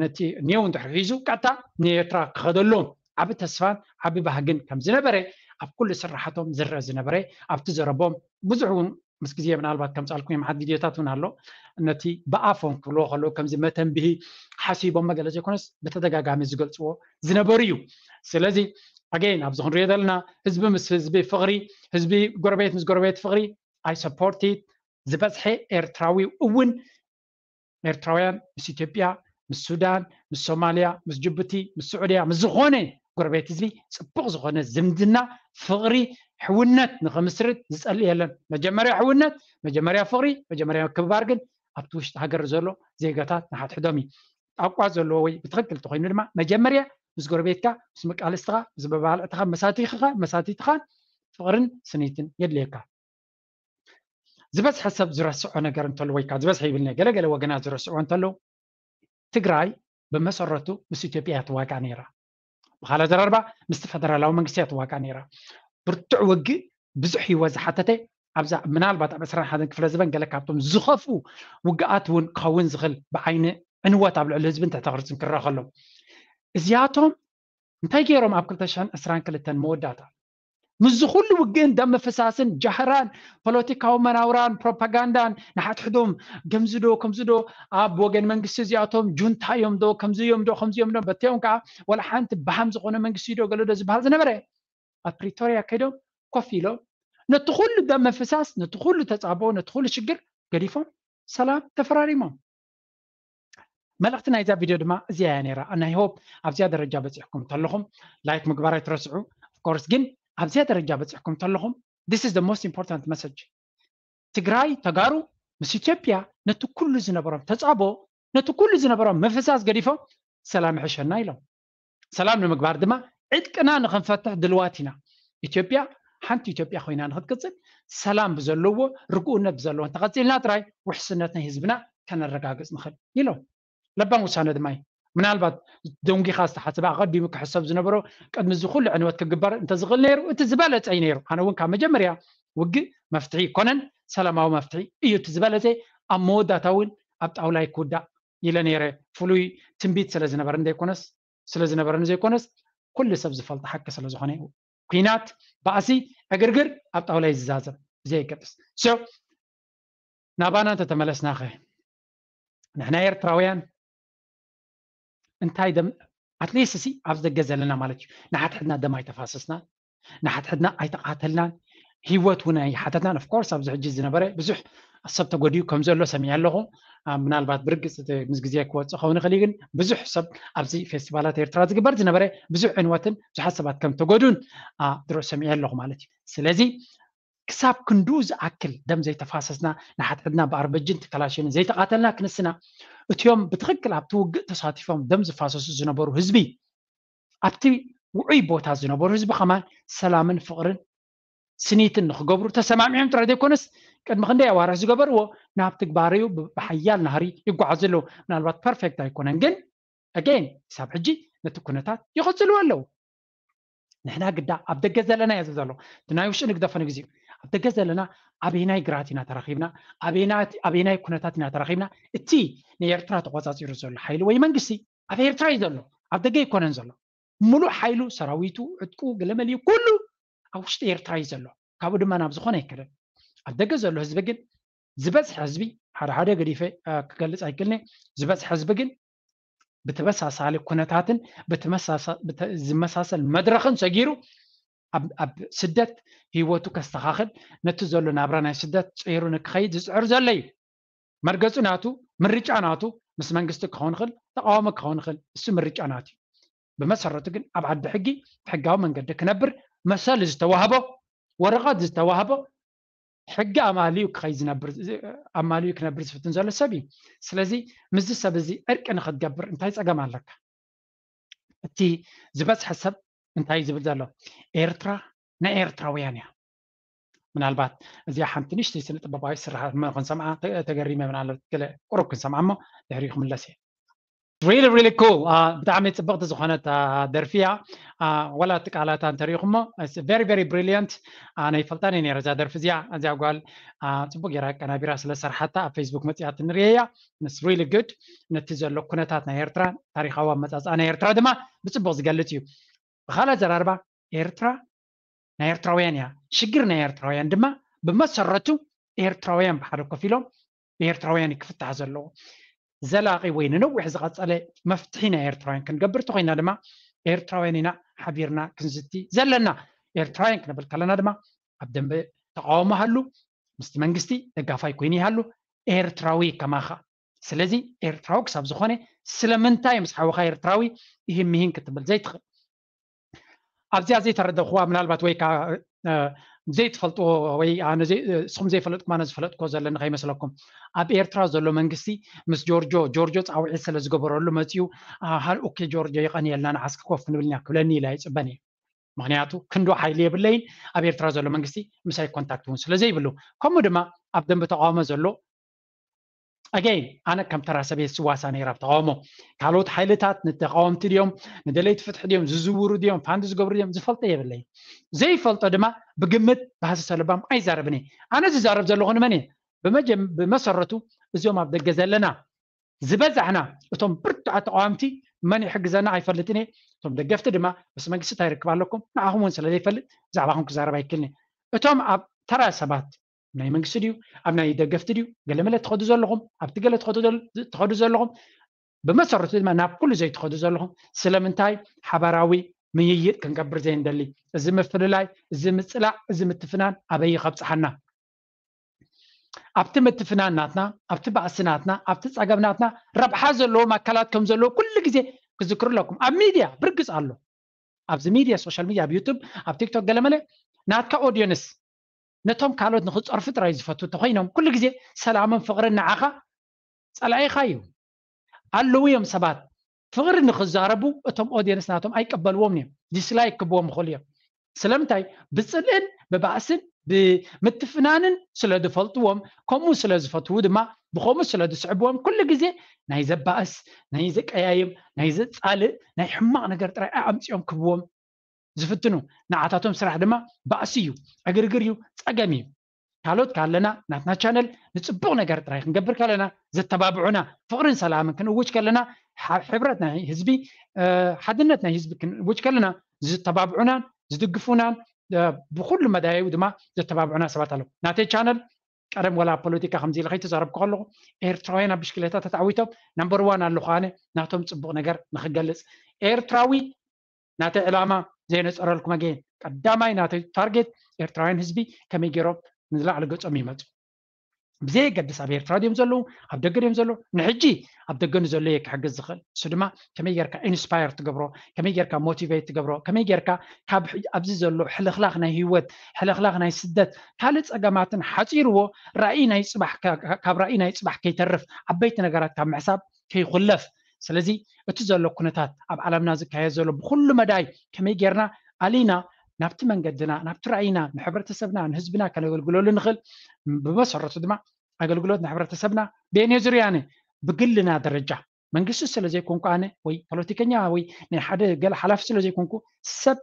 ነቲ ኔው እንድሕር ሒዙ ቀጥታ ንኤርትራ ክኸደሎም ዓቢ ተስፋን ዓቢ ባህግን ከም ዝነበረ ኣብ ኩሉ ስራሓቶም ዝረአ ዝነበረ ኣብቲ ዘረቦም ብዙሕ እውን ምስ ግዜ ምናልባት ከምፃልኩም መዓት ቪድዮታት እውን ኣሎ ነቲ ብኣፎም ክብልዎ ከለዉ ከምዚ መተንብሂ ሓሲቦም መገለ ዘይኮነስ ብተደጋጋሚ ዝገልፅዎ ዝነበሩ እዩ። ስለዚ ኣገይን ኣብዚ ክንሪኦ ዘለና ህዝቢ ምስ ህዝቢ ፍቕሪ ህዝቢ ጎረቤት ምስ ጎረቤት ፍቕሪ ኣይ ሰፖርት ዝበዝሐ ኤርትራዊ እውን ኤርትራውያን ምስ ኢትዮጵያ ምስ ሱዳን ምስ ሶማልያ ምስ ጅቡቲ ምስ ስዑድያ ምስ ዝኾነ ጎረቤት ህዝቢ ፅቡቕ ዝኾነ ዝምድና ፍቕሪ ሕውነት ንኽምስርት ዝፀልእ የለን። መጀመርያ ሕውነት መጀመርያ ፍቕሪ መጀመርያ ምክብባር ግን ኣብቲ ውሽጢ ሃገር ዘሎ ዜጋታት ንሓድሕዶም እዩ። ጣቋ ዘለዎ ወይ ብትኽክል ተኮይኑ ድማ መጀመርያ ምስ ጎረቤትካ ምስ መቃልስትኻ ምስ መባልዕትኻ መሳትይኻ መሳትይትኻን ፍቕርን ስኒትን የድልየካ። ዝበዝሐ ሰብ ዝረስዖ ነገር እንተሎ ወይ ከዓ ዝበዝሐ ይብልና ገለገለ ወገናት ዝረስዕዎ እንተሎ ትግራይ ብመሰረቱ ምስ ኢትዮጵያ እያ ትዋጋእ ነይራ። ብካልእ ኣዘራርባ ምስቲ ፈደራላዊ መንግስቲ እያ ትዋጋእ ነይራ። ብርቱዕ ውግእ ብዙሕ ህይወት ዝሓተተ ኣብዛ ምናልባት ኣብ ዕስራን ሓደን ክፍለ ዘበን ገለ ካብቶም ዝኸፍኡ ውግኣት እውን ክኸውን ዝኽእል ብዓይኒ ዕንወት ኣብ ልዕሊ ህዝቢ እንተተቕርፅን ክረአ ከሎ እዚኣቶም እንታይ ገይሮም ኣብ ክልተ ሽሕን ዕስራን ክልተን መወዳእታ ምስዚ ኩሉ ውግእን ደም ምፍሳስን ጃህራን ፖለቲካዊ መናውራን ፕሮፓጋንዳን ንሓድሕዶም ከምዚ ዶ ከምዚ ዶ ኣብ ወገን መንግስቲ እዚኣቶም ጁንታ እዮም ዶ ከምዚ እዮም ዶ ከምዚ እዮም ዶ በቲኦም ከዓ ወላ ሓንቲ በሃም ዝኾነ መንግስቲ ዶ ገለ ዶ ዝበሃል ዝነበረ ኣብ ፕሪቶሪያ ከይዶም ኮፍ ኢሎም ነቲ ኩሉ ደም ምፍሳስ ነቲ ኩሉ ተፃቦ ነቲ ኩሉ ሽግር ገዲፎም ሰላም ተፈራሪሞም። መልእኽቲ ናይዛ ቪድዮ ድማ እዚኣ እያ ነይራ። ናይ ሆፕ ኣብዚኣ ደረጃ በፂሕኩም እንተለኹም ላይክ ምግባር ኣይትረስዑ። ኦፍኮርስ ግን ኣብዚኣ ደረጃ በፂሕኩም እንተለኹም this is the most important message። ትግራይ ተጋሩ ምስ ኢትዮጵያ ነቲ ኩሉ ዝነበሮም ተፃቦ ነቲ ኩሉ ዝነበሮም ምፍሳስ ገዲፎም ሰላም ይሕሸና ኢሎም። ሰላም ንምግባር ድማ ዕጥቅና ንክንፈትሕ ድልዋት ኢና። ኢትዮጵያ ሓንቲ ኢትዮጵያ ኮይና ንክትቅፅል ሰላም ብዘለዎ ርግኡነት ብዘለዎ እንተቐፂልና ጥራይ ውሕስነት ናይ ህዝብና ከነረጋግፅ ንኽእል ኢሎም። ለባም ውሳነ ድማ እዩ። ምናልባት ደንጊኻ ዝተሓሰበ ኣቐዲሙ ክሕሰብ ዝነበሮ ቅድሚ እዚ ኩሉ ዕንወት ክግበር እንተዝኽእል ነይሩ እቲ ዝበለፀ እዩ ነይሩ። ኣነ እውን ካብ መጀመርያ ውግእ መፍትሒ ይኮነን ሰላማዊ መፍትሒ እዩ እቲ ዝበለፀ ኣብ መወዳእታ እውን ኣብ ጣውላ ይክውዳእ ኢለ ነይረ። ፍሉይ ትንቢት ስለ ዝነበር እንተይኮነስ ስለ ዝነበረኒ ዘይኮነስ ኩሉ ሰብ ዝፈልጦ ሓቂ ስለ ዝኾነ ኩናት ባእሲ ዕግርግር ኣብ ጣውላ እዩ ዝዛዘም ብዘየገድስ so ናባና እንተተመለስናኸ ንሕና ኤርትራውያን እንታይ ደም ኣትሊስት ሲ ኣብዚ ደገ ዘለና ማለት እዩ ንሓድሕድና ደም ኣይተፋሰስና ንሓድሕድና ኣይተቃተልናን ህይወት እውን ኣይሓተትናን ኦፍኮርስ ኣብዚ ሕጂ ዝነበረ ብዙሕ ሰብ ተጎዲኡ ከም ዘሎ ሰሚዐ ኣለኹ ምናልባት ብርግፅ ምስ ግዜ ክወፅእ ኸውን ይኽእል ግን ብዙሕ ሰብ ኣብዚ ፌስቲቫላት ኤርትራ ዝግበር ዝነበረ ብዙሕ ዕንወትን ብዙሓት ሰባት ከም ተጎዱን ድሮ ሰሚዐ ኣለኹ ማለት እዩ ስለዚ ክሳብ ክንድኡ ዝኣክል ደም ዘይተፋሰስና ንሓድሕድና ብኣርበጅን ተከላሽንን ዘይተቃተልና ክንስና እቲኦም ብትክክል ኣብቲ ውግእ ተሳቲፎም ደም ዝፋሰሱ ዝነበሩ ህዝቢ ኣብቲ ውዑይ ቦታ ዝነበሩ ህዝቢ ከማን ሰላምን ፍቅርን ስኒትን ንክገብሩ ተሰማሚዖም ጥራይ ዘይኮነስ ቅድሚ ክንደይ ኣዋርሕ ዝገበርዎ ናብ ትግባረዩ ብሓያል ናህሪ ይጓዓዙ ኣለዉ ምናልባት ፐርፌክት ኣይኮነን ግን ኣገይን ክሳብ ሕጂ ነቲ ኩነታት ይቕፅልዎ ኣለዉ ንሕና ግዳ ኣብ ደገ ዘለና እየ ዝብል ዘሎ እቲ ናይ ውሽጢ ንግደፎ ንግዚኡ ኣብ ደገ ዘለና ኣበይናይ ግራት ኢና ተራኺብና ኣበይናይ ኩነታት ኢና ተራኺብና እቲ ንኤርትራ ተቆፃፂሩ ዘሎ ሓይሊ ወይ መንግስቲ ኣብ ኤርትራ እዩ ዘሎ ኣብ ደገ ኣይኮነን ዘሎ ሙሉእ ሓይሉ ሰራዊቱ ዕጥቁ ገለመልዩ ኩሉ ኣብ ውሽጢ ኤርትራ እዩ ዘሎ ካብኡ ድማ ናብ ዝኾነ ኣይከደን ኣብ ደገ ዘሎ ህዝቢ ግን ዝበዝሐ ህዝቢ ሓደ ሓደ ገዲፈ ክገልፅ ኣይክልኒ ዝበዝሐ ህዝቢ ግን ብተመሳሳሊ ኩነታትን ዝመሳሰል መድረኽን ሰጊሩ ኣብ ስደት ህይወቱ ከስተኻኽል ነቲ ዘሎ ናብራ ናይ ስደት ፀይሩ ንክኸይድ ዝፅዕር ዘሎ እዩ መርገፁ ናቱ ምርጫ ናቱ ምስ መንግስቲ ክኸውን ይኽእል ተቃዋሚ ክኸውን ይኽእል እሱ ምርጫ ናቱ እዩ ብመሰረቱ ግን ኣብ ዓዲ ሕጊ ብሕጋዊ መንገዲ ክነብር መሰል ዝተዋህቦ ወረቐት ዝተዋህቦ ሕጊ ኣማልዩ ክኸይ ዝነብር ኣማልዩ ክነብር ዝፍትን ዘሎ ሰብ እዩ ስለዚ ምስዚ ሰብ እዚ ዕርቂ ንክትገብር እንታይ ፀገም ኣለካ እቲ ዝበዝሐ ሰብ እንታይ ዝብል ዘሎ ኤርትራ ናይ ኤርትራውያን እያ ምናልባት እዚኣ ሓንቲ ንሽተይ ስነ ጥበባዊ ስራሓት ክንሰምዓ ተገሪመ ምናልባት ገለ ቁሩብ ክንሰምዓ እሞ ድሕሪኡ ክምለስ እየ really really cool ብጣዕሚ ፅብቕቲ ዝኾነት ደርፊ እያ ወላ እቲ ቃላታ እንተሪኢኹሞ very very brilliant ኣነ ይፈልጣን እየ ነረ እዛ ደርፊ እዚኣ እዚኣ ጓል ፅቡቅ ገይራ ኣቀናቢራ ስለ ዝሰርሓታ ኣብ ፌስቡክ መፅኣ ትንሪኤ እያ it's really good ነቲ ዘሎ ኩነታት ናይ ኤርትራ ታሪካዊ ኣመፃፅኣ ናይ ኤርትራ ድማ ብፅቡቅ ዝገልፅ እዩ ብካልእ ኣዘራርባ ኤርትራ ናይ ኤርትራውያን እያ ሽግር ናይ ኤርትራውያን ድማ ብመሰረቱ ኤርትራውያን ብሓደ ኮፍ ኢሎም ብኤርትራውያን ክፍታሕ ዘለዎ ዘላቂ ወይ ንነዊሕ ዝቐፀለ መፍትሒ ናይ ኤርትራውያን ክንገብር ተኮይና ድማ ኤርትራውያን ኢና ሓቢርና ክንዝቲ ዘለና ኤርትራውያን ክንብል ከለና ድማ ኣብ ደንበ ተቃውሞ ሃሉ ምስቲ መንግስቲ ደጋፋይ ኮይኑ ይሃሉ ኤርትራዊ ከማኻ ስለዚ ኤርትራዊ ክሳብ ዝኾነ ስለምንታይ ምስ ሓወኻ ኤርትራዊ ይህን ምሂን ክትብል ዘይትኽእል ኣብዚኣ ዘይተረደኹዋ ምናልባት ወይ ከዓ ዘይትፈልጥዎ ወይ ስኹም ዘይፈለጥኩም ኣነ ዝፈለጥኮ ዘለኒ ከይመስለኩም ኣብ ኤርትራ ዘሎ መንግስቲ ምስ ጆርጆ ጆርጆ ፃውዒት ስለ ዝገበረሉ መፅኡ ኦኬ ጆርጆ ይቐንየልና ንዓስኪ ኮፍ ክንብልና ክብለኒ ኢለ ኣይፅበን እየ ምክንያቱ ክንዶ ሓይሊ የብለይን ኣብ ኤርትራ ዘሎ መንግስቲ ምሳይ ኮንታክት እውን ስለ ዘይብሉ ከምኡ ድማ ኣብ ደንበ ተቃውሞ ዘሎ ኣገይን ኣነ ከም ተራ ሰብ እየ ዝዋሳ ነይረ ኣብ ተቃውሞ ካልኦት ሓይልታት ንተቃወምቲ ድዮም ንደለይቲ ፍትሒ ድዮም ዝዝውሩ ድዮም ፋንድ ዝገብሩ ድዮም ዝፈልጦ የብለይ ዘይፈልጦ ድማ ብግምት ባህሲ ሰለባም ኣይዛረብን እየ ኣነ ዝዛረብ ዘለኹ ንመን እየ ብመሰረቱ እዚኦም ኣብ ደገ ዘለና ዝበዛሕና እቶም ብርቱዓት ተቃወምቲ መን ይሕግዘና ኣይፈልጥን እየ። እቶም ደገፍቲ ድማ ምስ መንግስቲ እንታይ ርክብ ኣለኩም? ንዓኹም እውን ስለ ዘይፈልጥ ብዛዕባኹም ክዛረብ ኣይክልኒ። እቶም ኣብ ተራ ሰባት ናይ መንግስቲ ድዩ ኣብ ናይ ደገፍቲ ድዩ ገለመለ ትኸዱ ዘለኹም ኣብቲ ገለ ትኸዱ ዘለኹም ብመሰረቱ ድማ ናብ ኩሉ ዘይትኸዱ ዘለኹም ስለምንታይ ሓባራዊ ምይይጥ ክንገብር ዘይንደሊ? እዚ ምፍልላይ፣ እዚ ምፅላእ፣ እዚ ምትፍናን ኣበይ ከብፅሓና? ኣብቲ ምትፍናን ናትና፣ ኣብቲ ባእሲ ናትና፣ ኣብቲ ፀገም ናትና ረብሓ ዘለዎም ኣካላት ከም ዘለዉ ኩሉ ግዜ ክዝክሩ ኣለኩም። ኣብ ሚድያ ብርግፅ ኣሎ። ኣብዚ ሚድያ፣ ሶሻል ሚድያ፣ ኣብ ዩቱብ፣ ኣብ ቲክቶክ ገለመለ ናትካ ኦዲየንስ ነቶም ካልኦት ንክፀርፉ ጥራይ ዝፈቱ እንተኮይኖም ኩሉ ግዜ ሰላምን ፍቅርን ንዓኻ ፀላኢኻ እዩ። ኣለዉ እዮም ሰባት ፍቅሪ ንክዛረቡ እቶም ኦዲየንስ ናቶም ኣይቀበልዎም እዮም፣ ዲስላይክ ክብዎም ይኽእሉ እዮም። ስለምንታይ? ብፅልእን ብባእስን ብምትፍናንን ስለ ዝፈልጥዎም፣ ከምኡ ስለ ዝፈትዉ ድማ ብከምኡ ስለ ዝስዕብዎም ኩሉ ግዜ ናይ ዘባእስ፣ ናይ ዘቀያይም፣ ናይ ዘፃልእ ናይ ሕማቕ ነገር ጥራይ ኣምፂኦም ክብዎም ዝፍትኑ። ንዓታቶም ስራሕ ድማ ባእሲ እዩ፣ ዕግርግር እዩ፣ ፀገም እዩ። ካልኦት ካለና ናትና ቻነል ንፅቡቅ ነገር ጥራይ ክንገብር ከለና ዘተባብዑና፣ ፍቅርን ሰላምን ክንእውጅ ከለና፣ ሕብረት ናይ ህዝቢ፣ ሓድነት ናይ ህዝቢ ክንእውጅ ከለና ዝተባብዑናን ዝድግፉናን ብኩሉ መዳየዊ ድማ ዘተባብዑና ሰባት ኣለዉ። ናተይ ቻነል ቀደም ወላ ፖለቲካ ከምዚ ኢለ ከይተዛረብኩ ከለኹ ኤርትራውያን ኣብ ብሽክሌታ ተታዕዊቶም ናምበር ዋን ኣለኹ ኣነ ናቶም ፅቡቅ ነገር ንክገልፅ ኤርትራዊ ናተይ ዕላማ ዘይነፀረልኩም ኣገይን ቀዳማይ ናተይ ታርጌት ኤርትራውያን ህዝቢ ከመይ ገይሮም ንላዕሊ ገፆም ይመፁ ብዘየገድስ ኣብ ኤርትራ ድዮም ዘለዉ ኣብ ደገ ድዮም ዘለዉ ንሕጂ ኣብ ደገ ንዘሎ እየ ክሕግዝ ዝኽእል እሱ ድማ ከመይ ጌርካ ኢንስፓየር ትገብሮ ከመይ ጌርካ ሞቲቬት ትገብሮ ከመይ ጌርካ ካብ ኣብዚ ዘሎ ሕልኽላኽ ናይ ህይወት ሕልኽላኽ ናይ ስደት ካልእ ፀገማትን ሓፂርዎ ራእይ ናይ ፅባሕ ካብ ራእይ ናይ ፅባሕ ከይተርፍ ዓበይቲ ነገራት ካብ ምሕሳብ ከይኹለፍ ስለዚ እቲ ዘሎ ኩነታት ኣብ ዓለምና ዝካየድ ዘሎ ብኩሉ መዳይ ከመይ ጌርና ኣሊና ናብቲ መንገድና ናብቲ ራእይና ንሕብረተሰብና ንህዝብና ከነገልግለሉ ንኽእል ብመሰረቱ ድማ ኣገልግሎት ንሕብረተሰብና ብኤኔ ዙርያነ ብግልና ደረጃ መንግስቲ ስለ ዘይኮንኩ ኣነ ወይ ፖለቲከኛ ወይ ናይ ሓደ ገለ ሓላፊ ስለ ዘይኮንኩ ሰብ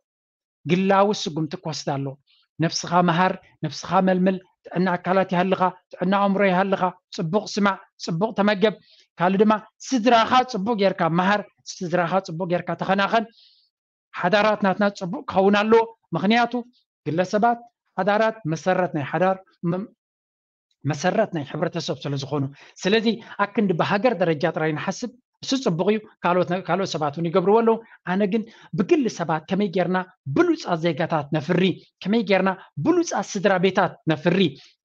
ግላዊ ስጉምቲ ክወስድ ኣሎ ነብስኻ መሃር ነብስኻ መልምል ጥዕና ኣካላት ይሃልኻ ጥዕና ኣእምሮ ይሃልኻ ፅቡቅ ስማዕ ፅቡቅ ተመገብ ካልእ ድማ ስድራኻ ፅቡቅ ጌርካ መሃር ስድራኻ ፅቡቅ ጌርካ ተኸናኸን ሓዳራት ናትና ፅቡቅ ክኸውን ኣለዎ ምክንያቱ ግለሰባት ሓዳራት መሰረት ናይ ሓዳር መሰረት ናይ ሕብረተሰብ ስለ ዝኾኑ ስለዚ ኣክንዲ ብሃገር ደረጃ ጥራይ ንሓስብ እሱ ፅቡቅ እዩ ካልኦት ሰባት እውን ይገብርዎ ኣለዉ ኣነ ግን ብግሊ ሰባት ከመይ ጌርና ብሉፃት ዜጋታት ነፍሪ ከመይ ጌርና ብሉፃት ስድራ ቤታት ነፍሪ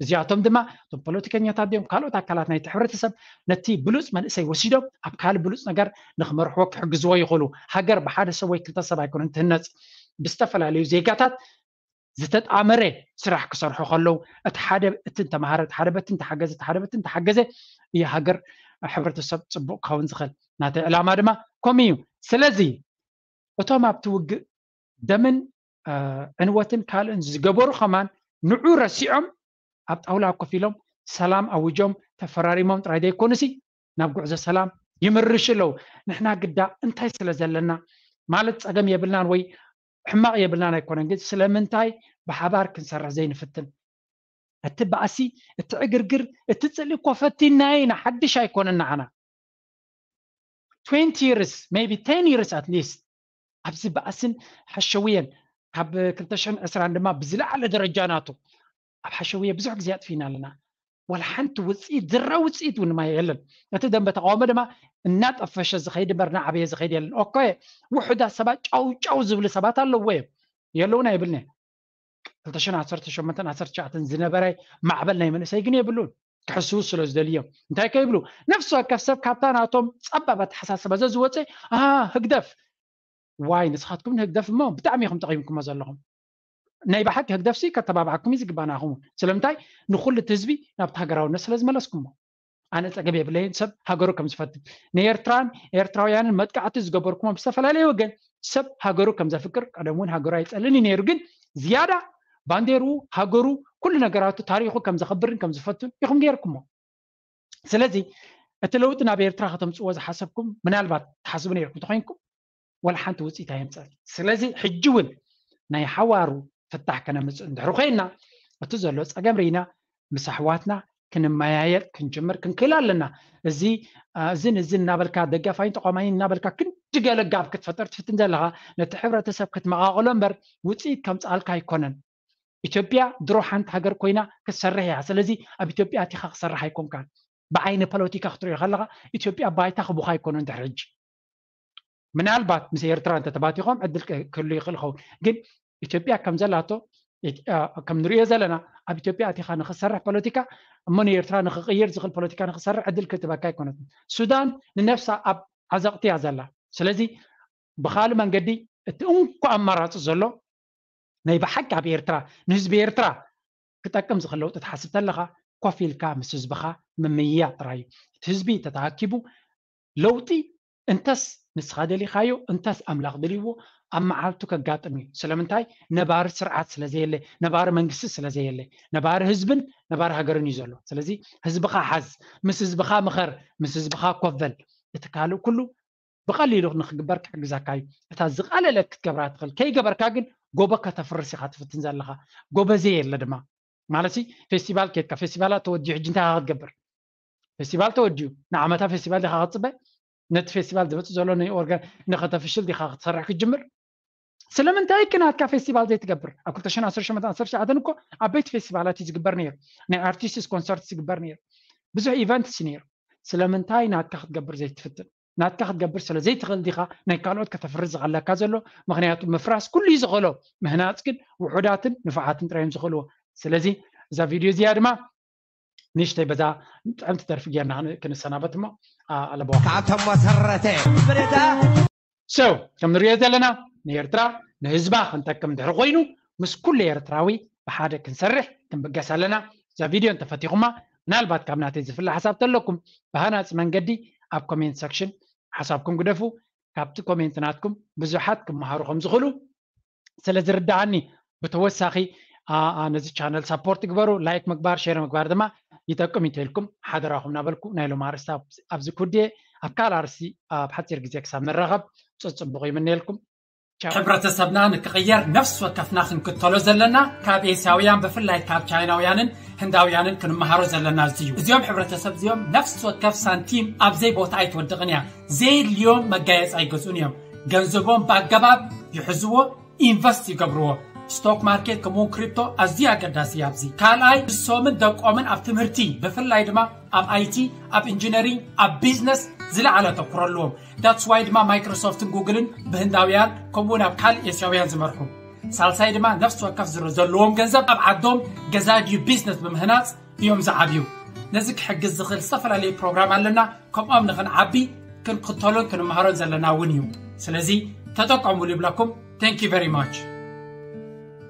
እዚኣቶም ድማ እቶም ፖለቲከኛታት ድዮም ካልኦት ኣካላት ናይቲ ሕብረተሰብ ነቲ ብሉፅ መንእሰይ ወሲዶም ኣብ ካልእ ብሉፅ ነገር ንክመርሕዎ ክሕግዝዎ ይኽእሉ ሃገር ብሓደ ሰብ ወይ ክልተ ሰብ ኣይኮነን ትህነፅ ብዝተፈላለዩ ዜጋታት ዝተጣመረ ስራሕ ክሰርሑ ከለዉ እቲ ሓደ እቲ እንተምሃረ እቲ ሓደ በቲ እንተሓገዘ እቲ ሓደ በቲ እንተሓገዘ እዩ ሃገር ሕብረተሰብ ፅቡቅ ክኸውን ዝኽእል ናተይ ዕላማ ድማ ከምኡ እዩ ስለዚ እቶም ኣብቲ ውግእ ደምን ዕንወትን ካልእን ዝገበሩ ከማን ንዑ ረሲዖም ኣብ ጣውላ ኮፍ ኢሎም ሰላም ኣውጆም ተፈራሪሞም ጥራይ ዘይኮኑሲ ናብ ጉዕዞ ሰላም ይምርሹ ኣለዉ ንሕና ግዳ እንታይ ስለ ዘለና ማለት ፀገም የብልናን ወይ ሕማቕ የብልናን ኣይኮነን ግን ስለምንታይ ብሓባር ክንሰርሕ ዘይንፍትን እቲ ባእሲ እቲ ዕግርግር እቲ ፅልኢ እኮ ፈቲናዮ ኢና ሓድሽ ኣይኮነን ንዓና twenty years maybe ten years at least ኣብዚ ባእስን ሓሸውየን ካብ ክልተ ሽሕን ዕስራን ድማ ብዝለዓለ ደረጃ ናቱ ኣብ ሓሸውየ ብዙሕ ግዜ ኣጥፊና ኣለና ዋላ ሓንቲ ውፅኢት ዝረ ውፅኢት እውን ድማ የለን እቲ ደንበ ተቃውሞ ድማ እናጠፈሸ ዝኸይድ እምበር እናዓበየ ዝኸይድ የለን ኦኮ ውሑዳት ሰባት ጫው ጫው ዝብሉ ሰባት ኣለዎ እዮም የለውን ኣይብልን ክልተ ሽሕን ዓሰርተ ሸሞንተን ዓሰርተ ትሽዓተን ዝነበረ ማዕበል ናይ መንእሰይ ግን የብሉን ክሕስዉ ስለ ዝደልዮም እንታይ ከይብሉ ነፍሲ ወከፍ ሰብ ካብታ ናቶም ፀባብ ኣተሓሳስባ ዘዝወፀ ህግደፍ ዋይ ንስኻትኩም ንህግደፍ እሞ ብጣዕሚ ኢኹም ጠቒምኩሞ ዘለኹም ናይ ብሓቂ ህግደፍሲ ከተባብዓኩም እዩ ዝግባእ ንኣኹም እውን ስለምንታይ ንኹሉ እቲ ህዝቢ ናብቲ ሃገራውነት ስለ ዝመለስኩሞ ኣነ ፀገም የብለይን ሰብ ሃገሩ ከም ዝፈትም ንኤርትራን ኤርትራውያንን መጥቃዕቲ ዝገበርኩሞ ብዝተፈላለየ ወገን ሰብ ሃገሩ ከም ዘፍቅር ቀደም እውን ሃገሩ ኣይፀልን እዩ ነይሩ ግን ዝያዳ ባንዴርኡ ሃገሩ ኩሉ ነገራቱ ታሪኹ ከም ዘኽብርን ከም ዝፈቱን ኢኹም ገይርኩሞ ስለዚ እቲ ለውጢ ናብ ኤርትራ ከተምፅዎ ዝሓሰብኩም ምናልባት ትሓስቡ ነይርኩም ተኮይንኩም ወላ ሓንቲ ውፅኢት ኣየምፀን ስለዚ ሕጂ እውን ናይ ሓዋሩ ፍታሕ ከነምፅእ እንድሕር ኮይንና እቲ ዘሎ ፀገም ርኢና ምስ ኣሕዋትና ክንመያየጥ ክንጅምር ክንክእል ኣለና እዚ እዝን እዝን እናበልካ ደጋፋይን ተቋማይን እናበልካ ክን ግዲ ገለ ጋብ ክትፈጥር ትፍትን ዘለኻ፣ ነቲ ሕብረተሰብ ክትመቓቕሎ እምበር ውፅኢት ከምፅኣልካ ኣይኮነን። ኢትዮጵያ ድሮ ሓንቲ ሃገር ኮይና ክትሰርሕ እያ። ስለዚ ኣብ ኢትዮጵያ ኣቲኻ ክሰርሕ ኣይኮንካን። ብዓይኒ ፖለቲካ ክትሪኦ ከለኻ ኢትዮጵያ ባይታ ክቡኻ ኣይኮነን ድሕሪ ሕጂ። ምናልባት ምስ ኤርትራ እንተተባቲኾም ዕድል ክህሉ ይኽእል ይኸውን። ግን ኢትዮጵያ ከም ዘላቶ ከም ንሪኦ ዘለና ኣብ ኢትዮጵያ ኣቲኻ ንኽሰርሕ ፖለቲካ እሞ ንኤርትራ ንኽቕይር ዝኽእል ፖለቲካ ንኽሰርሕ ዕድል ክትበካ ኣይኮነትን። ሱዳን ንነፍሳ ኣብ ዓዘቕቲ እያ ዘላ። ስለዚ ብኻልእ መንገዲ እቲ እንኮ ኣማራፂ ዘሎ ናይ ብሓቂ ኣብ ኤርትራ ንህዝቢ ኤርትራ ክጠቅም ዝኽእል ለውጢ ትሓስብ ተለኻ ኮፍ ኢልካ ምስ ህዝብኻ ምምይያ ጥራይ እዩ። እቲ ህዝቢ ተተኣኪቡ ለውጢ እንተስ ንስኻ ደሊኻዮ እንተስ ኣምላኽ ደልይዎ ኣብ መዓልቱ ከጋጥም እዩ። ስለምንታይ? ነባሪ ስርዓት ስለዘየለ፣ ነባሪ መንግስቲ ስለዘየለ፣ ነባሪ ህዝብን ነባሪ ሃገርን እዩ ዘሎ። ስለዚ ህዝብኻ ሓዝ፣ ምስ ህዝብኻ ምኸር፣ ምስ ህዝብኻ ኮበል። እቲ ካልእ ኩሉ ብቐሊሉ ንክግበር ክሕግዘካ እዩ። እታ ዝቐለለ ክትገብራ ትኽእል። ከይገበርካ ግን ጎቦ ከተፍርስ ኢኻ ትፍትን ዘለኻ። ጎበዜ የለ ድማ ማለት ሲ ፌስቲቫል ኬድካ ፌስቲቫላት ተወዲኡ ሕጂ እንታይ ኢኻ ክትገብር? ፌስቲቫል ተወዲኡ ንዓመታ ፌስቲቫል ዲኻ ክትፅበ? ነቲ ፌስቲቫል ዝመፅእ ዘሎ ንኦርጋ ንኸተፍሽል ዲኻ ክትሰርሕ ክትጅምር? ስለምንታይ ግን ናትካ ፌስቲቫል ዘይትገብር? ኣብ ክልተ ሽሕን ዓሰርተ ሸሞንተን ዓሰርተ ትሽዓተን እኮ ዓበይቲ ፌስቲቫላት እዩ ዝግበር ነይሩ። ናይ ኣርቲስትስ ኮንሰርት ዝግበር ነይሩ። ብዙሕ ኢቨንትስ ነይሩ። ስለምንታይ ናትካ ክትገብር ዘይትፍትን? ናትካ ክትገብር ስለ ዘይትኽእል ዲኻ ናይ ካልኦት ከተፍርስ ዝቐለካ ዘሎ? ምኽንያቱ ምፍራስ ኩሉ እዩ ዝኽእሎ፣ ምህናፅ ግን ውሑዳትን ንፉዓትን ጥራይ እዮም ዝኽእልዎ። ስለዚ እዛ ቪድዮ እዚኣ ድማ ንእሽተይ በዛ ጥዕምቲ ደርፊ ጌርና ክን- ክንሰናበት እሞ ኣለቦ ካብቶም መሰረተ ብሬታ ሰው ከም ንሪኦ ዘለና ንኤርትራ ንህዝባ ክንጠቅም ድሕሪ ኮይኑ ምስ ኩሉ ኤርትራዊ ብሓደ ክንሰርሕ ክንብገስ ኣለና። እዛ ቪድዮ እንተፈቲኹማ ምናልባት ካብ ናተይ ዝፍለ ሓሳብ ተለኩም ብሃናፂ መንገዲ ኣብ ኮሜንት ሰክሽን ሓሳብኩም ግደፉ። ካብቲ ኮሜንት ናትኩም ብዙሓት ክመሃሩ ከም ዝኽእሉ ስለ ዝርዳኣኒ ብተወሳኺ ኣ- ኣ- ነዚ ቻነል ሳፖርት ግበሩ። ላይክ ምግባር ሼር ምግባር ድማ ይጠቅም እዩ ተልኩም ሓደራኹም እናበልኩ ናይ ሎም ኣርስቲ ኣብዚ ኩድየ ኣብ ካልእ ኣርስቲ ኣብ ሓፂር ግዜ ክሳብ ንራኸብ ፅፅቡቕ ይምነየልኩም። ሕብረተሰብና ንክቕየር ነፍሲ ወከፍና ክንክተሎ ዘለና ካብ ኤስያውያን ብፍላይ ካብ ቻይናውያንን ህንዳውያንን ክንመሃሮ ዘለና እዚ እዩ። እዚኦም ሕብረተሰብ እዚኦም ነፍሲ ወከፍ ሳንቲም ኣብ ዘይ ቦታ ኣይትወድቕን እያ። ዘየድልዮም መጋየፂ ኣይገዝኡን እዮም። ገንዘቦም ብኣገባብ ይሕዝዎ፣ ኢንቨስት ይገብርዎ። ስቶክ ማርኬት ከምኡውን ክሪፕቶ ኣዝዩ ኣገዳሲ እዩ። ኣብዚ ካልኣይ ንሶምን ደቆምን ኣብ ትምህርቲ ብፍላይ ድማ ኣብ ኣይቲ፣ ኣብ ኢንጂነሪንግ፣ ኣብ ቢዝነስ ዝለዓለ ኣተኩሮ ኣለዎም። ዳትስ ዋይ ድማ ማይክሮሶፍትን ጉግልን ብህንዳውያን ከምኡውን ኣብ ካልእ ኤስያውያን ዝመርሑ። ሳልሳይ ድማ ነፍሲ ወከፍ ዝረ- ዘለዎም ገንዘብ ኣብ ዓዶም ገዛ ድዩ ቢዝነስ ብምህናፅ እዮም ዝዓብዩ። ነዚ ክሕግዝ ዝኽእል ዝተፈላለዩ ፕሮግራም ኣለና። ከምኦም ንኽንዓቢ ክንክተሎን ክንመሃሮን ዘለና እውን እዩ። ስለዚ ተጠቀሙሉ ይብለኩም። Thank you very much።